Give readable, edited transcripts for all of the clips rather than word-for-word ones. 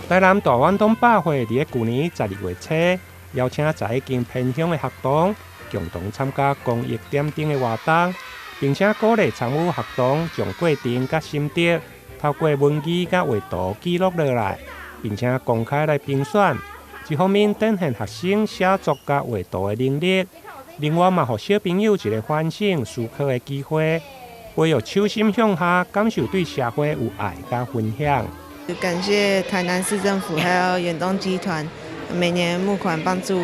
台南大遠東百會佇咧舊年12月初，邀請11間偏鄉的學童共同參加公益點燈的活動，並且鼓勵參與學童將過程佮心得透過文字佮畫圖記錄落來，並且公開來評選。一方面展現學生寫作佮畫圖的能力，另外嘛，予小朋友一個反省思考的機會，培育手心向下，感受對社會有愛佮分享。感謝台南市政府還有遠東集團每年募款幫助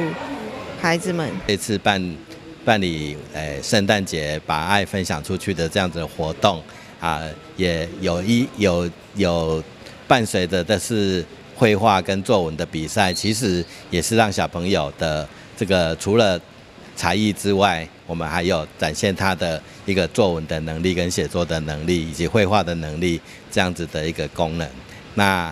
孩子們。這次辦理聖誕節把愛分享出去的這樣子的活動啊，也有一有有伴隨着的是繪畫跟作文的比賽，其實也是讓小朋友的這個除了才藝之外，我們還有展現他的一個作文的能力跟寫作的能力以及繪畫的能力這樣子的一個功能。那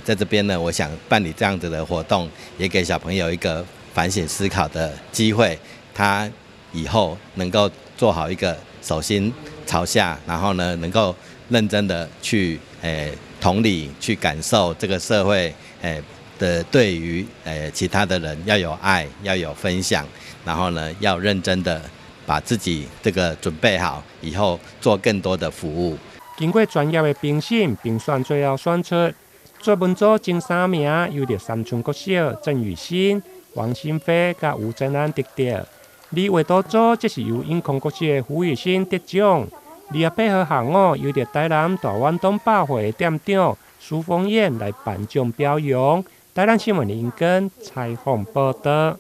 在這邊呢，我想辦理這樣子的活動，也給小朋友一個反省思考的機會。他以後能夠做好一個手心朝下，然後呢，能夠認真的去同理去感受這個社會的對於其他的人要有愛，要有分享，然後呢，要認真的把自己這個準備好，以後做更多的服務。經過專業的評審評選，最後選出作文組前三名，由著三春國小鄭雨欣、王新飛佮吳正安得著。而畫圖組則是由永康國小的胡雨欣得獎。28號下午，由著台南大遠東百貨的店長蘇峰燕來頒獎表揚。台南新聞林根採訪報導。